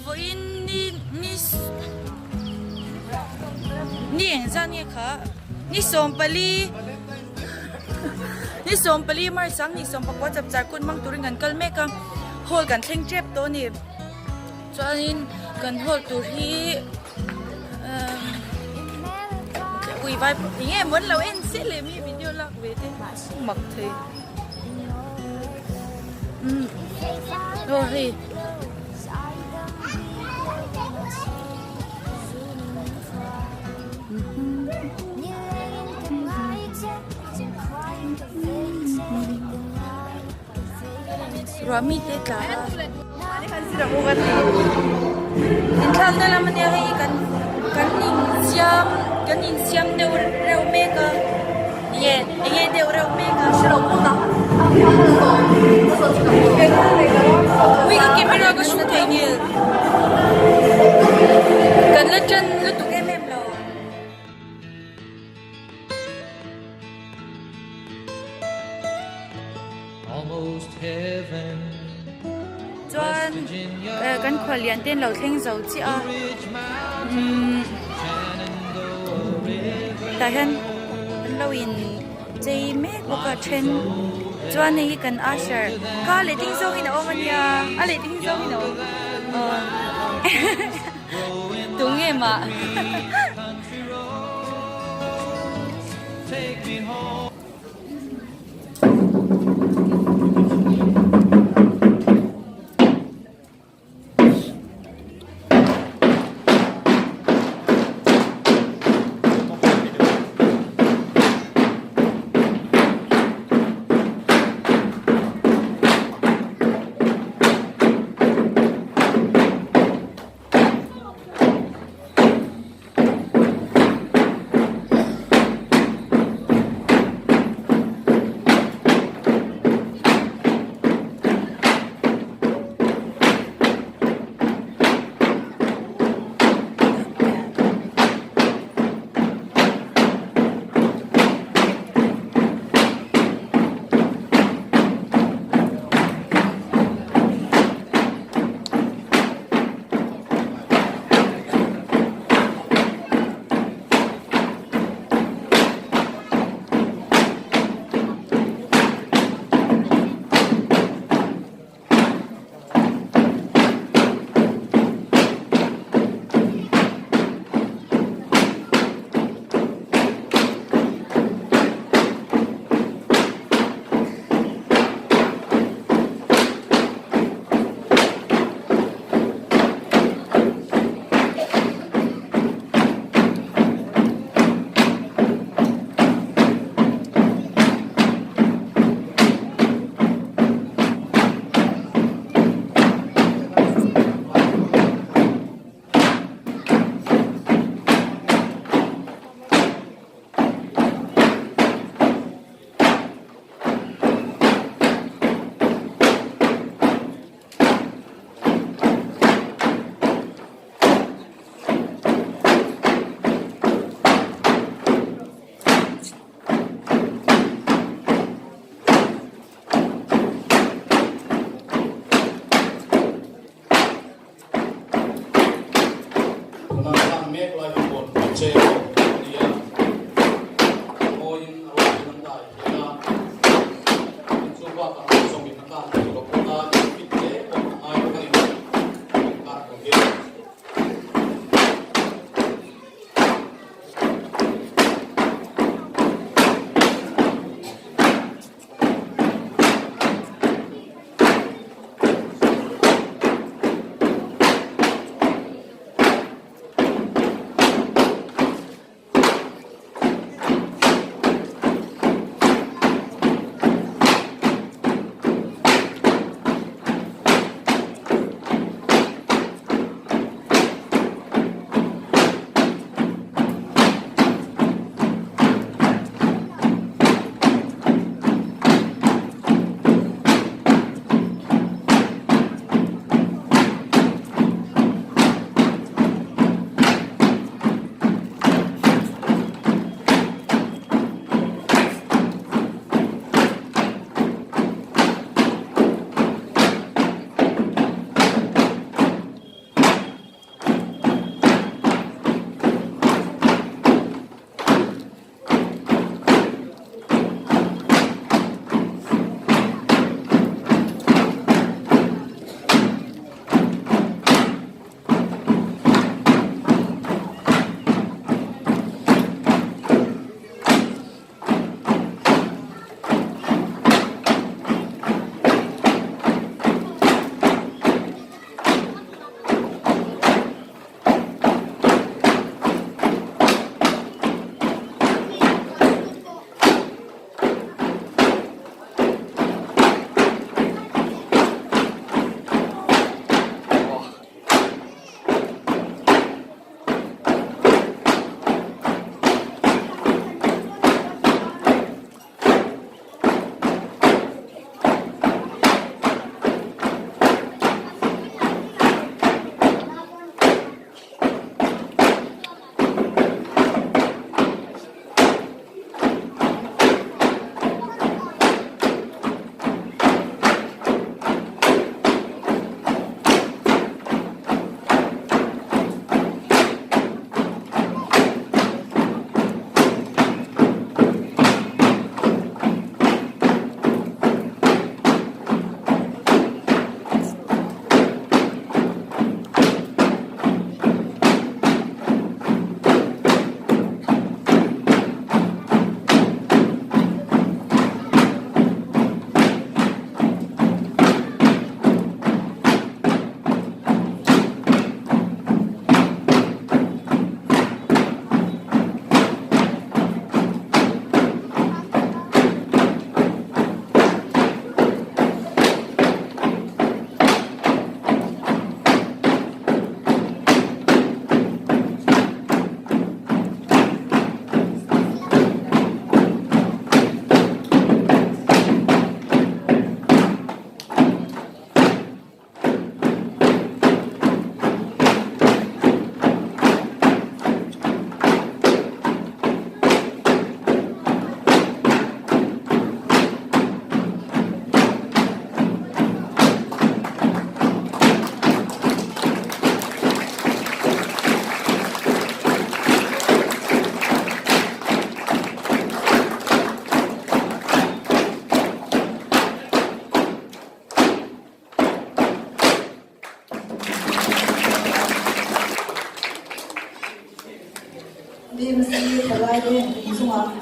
Vawiin ni ni ni engzat nge kha ni 14 ni 14 March ang ni 19 chapchar kut hmang turin kan kal mek a hall kan thleng tep tawh a ni chuanin kan hall tur hi umm ui vai eng nge maw an lo en chiah leh mi video lak ve te mak thei umm aw hei. Ruah mi te tla a inthlakna lam ania hei kan kan insiam kan insiam deuh reuh mek a nge enge deuh reuh mek a ui ka camera ka hru thei nil kan la ṭan lutuk em em lo. Chuan kan khuallian te an lo thleng zo chiah a umm tah hian an lo in chei mek bawk a then chuan hei hi kan usher kha a leh ding zawngin a awm a nia a leh ding zawngin a awm aw tunge mah.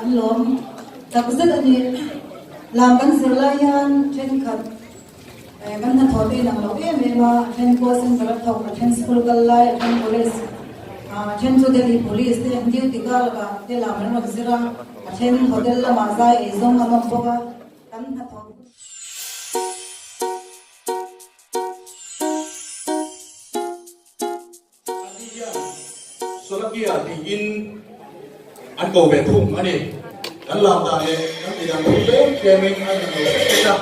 Kan lawm takzet a ni. Lam kan zir lai hian thenkhat kan hnathawh te inang lo em em a, a then call center a thawk, a then school kal lai, a then college, a then chu Delhi police te an duty kar lakah te lam an rawn zir a, a then hotel lamah zai ei zawng an awm bawk a, kan hnathawh. Ani hian Solakia tiin an ko ve thung a ni. Kan lam dan leh kan ti dan thil tlem tlemin a inang lo hret hret a.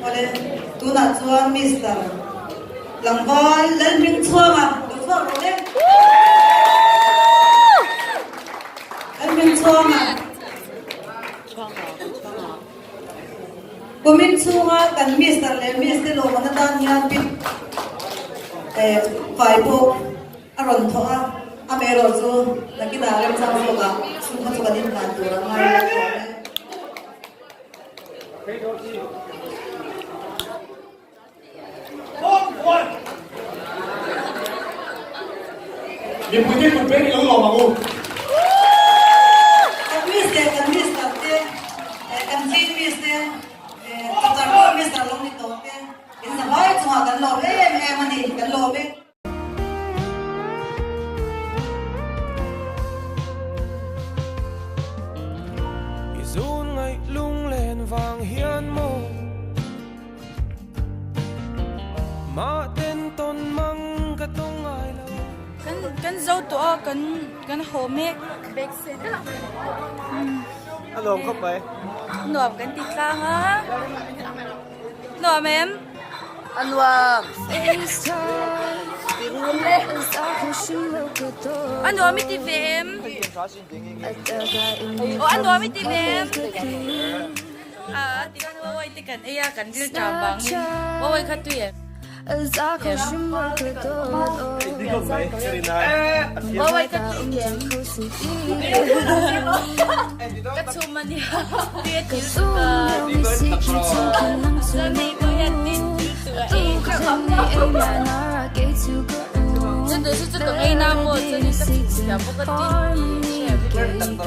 Awle, tunah chuan Mister Tlangval Lalhmingchhuanga lo chhuak rawh le. Lalhmingchhuanga. Kumin chhunga kan Mister leh Miss te lawmawna tan hian pit fai pawh A rawn thawh a, amaherawh chu nakinah remchang zawkah chhungkhaw chu kan inhlan tur a ngai a ni awm e. Mipuite kut beng i lo lawm ang u. Kan miss leh kan miss tak te, kan chain miss te, chapchar pawh miss a lo ni tawh te, in zavai chungah kan lawm em em a ni, kan lawm e. I zun ngaih lunglen vang hian maw Mah ten tawn mang ka tawng ngai lo. Kan kan zo tawh a kan kan haw mek. A nuam khawp mai. Nuam kan ti tlang a. Nuam em? A nuam. A nuam i ti ve em? Aw a nuam i ti ve em? A ti khan wawai te kan ei a kan ril ṭam vangin wawai kha tui em? Wawai ka tui em? Ka chhum a nia tui a til tuk a. Chuan hei pawh hian tui til tuk a ei. Chuan tun chu chu ka ngaina maw chuanin ka chhunchhiah bawk a tui tih a hria vek.